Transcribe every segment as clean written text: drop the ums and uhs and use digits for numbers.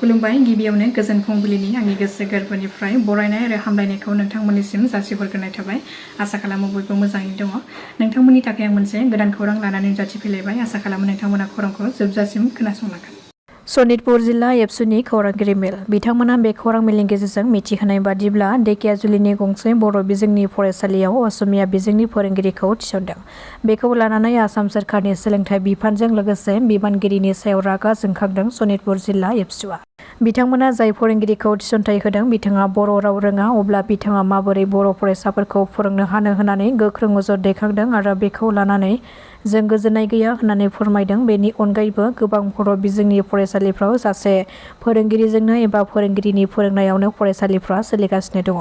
खुलुमबाय गिबियावनो गोजोन फुंबिलिनि आंनि गोसो गोरबोनिफ्राय बरायनाय आरो हामलायनायखौ नोंथांमोननिसिम जासिहरग्रोनाय थाबाय। आसा खालामो बयबो मोजाङै दङ। नोंथांमोननि थाखाय आं मोनसे गोदान खौरां लानानै नुजाथिफैलायबाय। आसा खालामो नोंथांमोना खौरांखौ जोबजासिम खोनासंलांगोन। सनितपुर जिल्ला एबसुनि खौरांगिरि मेल। बिथांमोना बे खौरां मेलनि गेजेरजों मिथिहोनाय बादिब्ला धेकियाजुलिनि गंसे बर' बिजोंनि फरायसालियाव असमिया बिजोंनि फोरोंगिरिखौ थिसनदों। बेखौ लानानै आसाम सोरखारनि सोलोंथाइ बिफानजों लोगोसे बिबानगिरिनि सायाव रागा जोंखांदों सनितपुर जिल्ला एबसुआ। बिथांमोना जाय फोरोंगिरिखौ थिसनथाइ होदों बिथाङा बर' राव रोङा, अब्ला बिथाङा माबोरै बर' फरायसाफोरखौ फोरोंनो हानो होननानै गोख्रों अजद दैखांदों आरो बेखौ लानानै जों गोजोननाय गैया होननानै फोरमायदों। बेनि अनगायैबो गोबां बर' बिजोंनि फरायसालिफ्राव सासे फोरोंगिरिजोंनो एबा फोरोंगिरिनि फोरोंनायावनो फरायसालिफ्रा सोलिगासिनो दङ।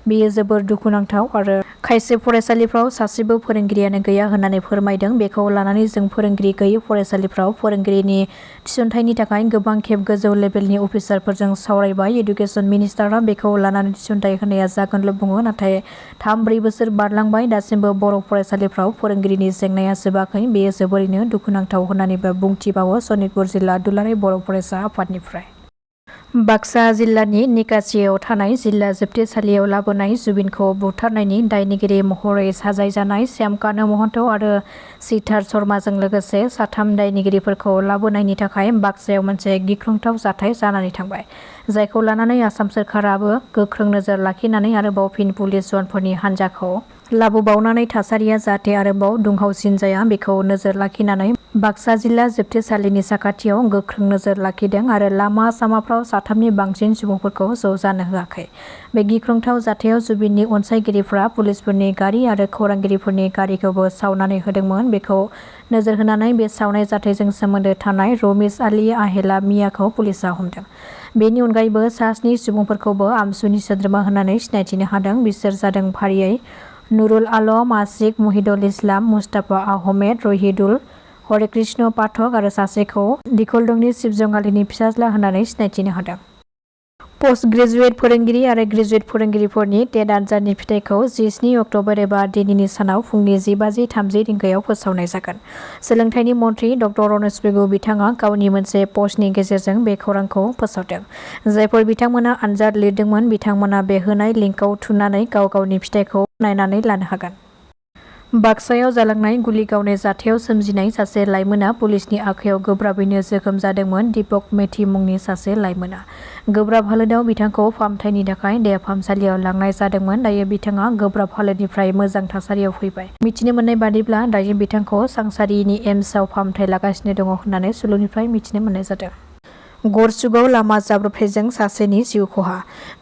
बेयो जोबोर दुखुनांथाव आरो खायसे फरायसालिफ्राव सासेबो फोरोंगिरियानो गैया होननानै फोरमायदों। बेखौ लानानै जों फोरोंगिरि गैयै फरायसालिफ्राव फोरोंगिरिनि थिसनथाइनि थाखाय गोबां खेब गोजौ लेभेलनि अफिसारफोरजों सावरायबाय। इडुकेसन मिनिस्टारआ बेखौ लानानै थिसनथाइ होनाया जागोनल' बुङो, नाथाय 3-4 बोसोर बारलांबाय, दासिमबो बर' फरायसालिफ्राव फोरोंगिरिनि जेंनाया जोबाखै। बेयो जोबोरैनो दुखुनांथाव होननानैबो बुंथिबावो सनितपुर जिल्ला दुलाराय बर' फरायसा आफादनिफ्राय। बाक्सा जिल्लानि निकासियाव थानाय जिल्ला जोबथेसालियाव लाबोनाय जुबिनखौ बुथारनायनि दायनिगिरि महरै साजायजानाय श्यामकानु महन्त आरो सिद्धार्थ शर्माजों लोगोसे 3 दायनिगिरिफोरखौ लाबोनायनि थाखाय बाक्सायाव मोनसे गिख्रंथाव जाथाय जानानै थांबाय, जायखौ लानानै आसाम सोरखाराबो गोख्रों नोजोर लाखिनानै आरोबाव फिन पुलिस जवानफोरनि हान्जाखौ लाबोबावनानै थासारिया जाहाथे आरोबाव दुंहावसिन जाया बेखौ नोजोर लाखिनानै बाक्सा जिल्ला जोबथेसालिनि साखाथियाव गोख्रों नोजोर लाखिदों आरो लामा सामाफ्राव 3नि बांसिन सुबुंफोरखौ ज' जानो होआखै। बे गिख्रंथाव जाथायाव जुबिननि अनसायगिरिफ्रा पुलिसफोरनि गारि आरो खौरांगिरिफोरनि गारिखौबो सावनानै होदोंमोन। बेखौ नोजोर होनानै बे सावनाय जाथायजों सोमोन्दो थानाय रमिस आली आहेला मियाखौ पुलिसआ हमदों। बेनि अनगायैबो 7 सुबुंफोरखौबो आमसुनि सोद्रोमा होननानै सिनायथिनो हादों। बिसोर जादों फारियै नुरुल आलम, आशिक, महिदुल इस्लाम, मुस्ताफा आहमेद, रहिदुल, हरेकृष्ण पाठक आरो सासेखौ दिखलदंनि शिबजं आलीनि फिसाज्ला होननानै सिनायथिनो हादों। पस्ट ग्रेजुएट फोरोंगिरि आरो ग्रेजुएट फोरोंगिरिफोरनि टेट आनजादनि फिथाइखौ 17 अक्ट'बर एबा दिनैनि सानाव फुंनि 10:30 रिंगायाव फोसावनाय जागोन। सोलोंथाइनि मन्थ्रि ड रनेश पेगु बिथाङा गावनि मोनसे पस्टनि गेजेरजों बे खौरांखौ फोसावदों। जायफोर बिथांमोना आनजाद लिरदोंमोन बिथांमोना बे होनाय लिंकआव थुनानै गाव गावनि फिथाइखौ नायनानै लानो हागोन। बाक्सायाव जालांनाय गुलि गावनाय जाथायाव सोमजिनाय सासे लाइमोना पुलिसनि आखायाव गोब्राबैनो जोखोम जादोंमोन। दीपक मेथि मुंनि सासे लाइमोना गोब्राब हालोदाव बिथांखौ फाहामथायनि थाखाय देहा फाहामसालियाव लांनाय जादोंमोन। दायो बिथाङा गोब्राब हालोदनिफ्राय मोजां थासारियाव फैबाय। मिथिनो मोननाय बादिब्ला दायो बिथांखौ सांसारिनि एम्सआव फाहामथाय लागासिनो दङ होननानै सुलुंनिफ्राय मिथिनो मोननाय जादों। गरसुगाव लामा जाब्रबथायजों सासेनि जिउ खहा।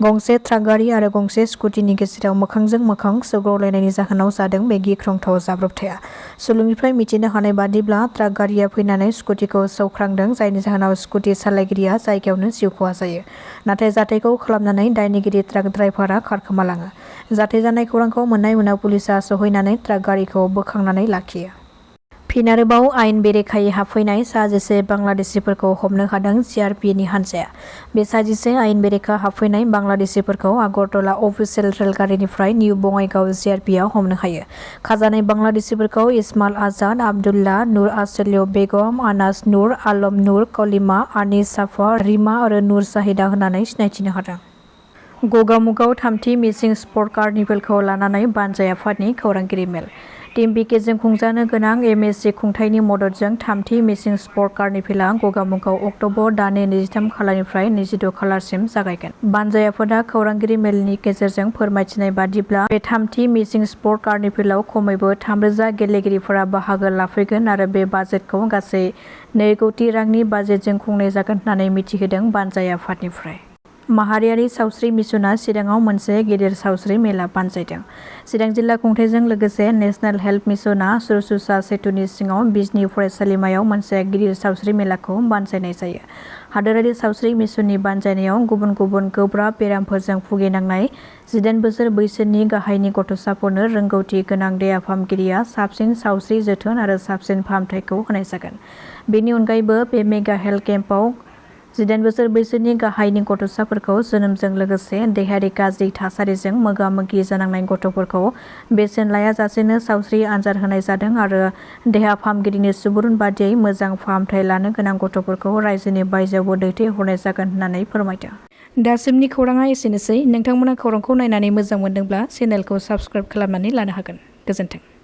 गंसे ट्राक गारि आरो गंसे स्कुटिनि गेजेराव मोखांजों मोखां सौग्रावलायनायनि जाहोनाव जादों बे गिख्रंथाव जाब्रबथाया। सुलुंनिफ्राय मिथिनो हानाय बादिब्ला ट्राक गारिया फैनानै स्कुटिखौ सौख्रांदों, जायनि जाहोनाव स्कुटि सालायगिरिया जायगायावनो जिउ खहा जायो। नाथाय जाथायखौ खालामनानै दायनिगिरि ट्राक ड्राइभारआ खारखोमालाङो। जाथाय जानाय खौरांखौ मोननाय उनाव पुलिसआ सहैनानै ट्राक गारिखौ बोखांनानै लाखियो। फिन आरोबाव आयेन बेरेखायै हाबफैनाय 11 बांलादेशिफोरखौ हमनो हादों CRPनि हान्जाया। बे 11 आयेन बेरेखा हाबफैनाय बांलादेशिफोरखौ आगरतला अफिसियेल रेलगारिनिफ्राय निउ बङाइगाव CRPआ हमनो हायो। खाजानाय बांलादेशिफोरखौ इस्माल आजाद, आब्दुल्ला, नुर आसलिय बेगम, आनास नुर, आलम नुर, कलिमा, आनिस साफा, रिमा आरो नुर साहिदा होननानै सिनायथिनो हादों। गगामुगाव 3थि मिसिं स्पर्ट कार्निभेलखौ लानानै बानजाय आफादनि खौरांगिरि मेल। टीम BKजों खुंजानो गोनां MSC खुंथायनि मददजों 3थि मिसिं स्पर्ट कार्निभेलआ गगामुगाव अक्ट'बर दाननि 23 खालारनिफ्राय 26 खालारसिम जागायगोन। बानजाय आफादा खौरांगिरि मेलनि गेजेरजों फोरमायथिनाय बादिब्ला बे 3थि मिसिं स्पर्ट कार्निभेलाव खमैबो 3,000 गेलेगिरिफोरा बाहागो लाफैगोन आरो बे बाजेटखौ गासै 2 कौटि रांनि बाजेटजों खुंनाय जागोन होननानै मिथिहोदों बानजाय आफादनिफ्राय। माहारियारि सावस्रि मिसनआ चिराङाव मोनसे गिदिर सावस्रि मेला बानजायदों। चिरां जिल्ला खुंथायजों लोगोसे नेशनेल हेल्थ मिसनआ सुरसुसा सेतुनि सिङाव बिजनी फरायसालिमायाव मोनसे गिदिर सावस्रि मेलाखौ बानजायनाय जायो। हादोरारि सावस्रि मिसननि बानजायनायाव गुबुन गुबुन गोब्राब बेरामफोरजों भुगिनांनाय 18 बोसोर बैसोनि गाहायनि गथ'साफोरनो रोंगौथि गोनां देहा फाहामगिरिया साबसिन सावस्रि जोथोन आरो साबसिन फाहामथायखौ होनाय जागोन। बेनि अनगायैबो बे मेगा हेल्थ केम्पआव 18 बोसोर बैसोनि गाहायनि गथ'साफोरखौ जोनोमजों लोगोसे देहायारि गाज्रि थासारिजों मोगा-मोगि जानांनाय गथ'फोरखौ बेसेन लायाजासेनो सावस्रि आनजाद होनाय जादों आरो देहा फाहामगिरिनि सुबुरुन बादियै मोजां फाहामथाय लानो गोनां गथ'फोरखौ रायजोनि बायजोआवबो दैथायहरनाय जागोन होननानै फोरमायदों। दासिमनि खौराङा एसेनोसै। नोंथांमोना खौरांखौ नायनानै मोजां मोनदोंब्ला चेनेलखौ साबस्क्राइब खालामनानै लानो हागोन। गोजोन्थों।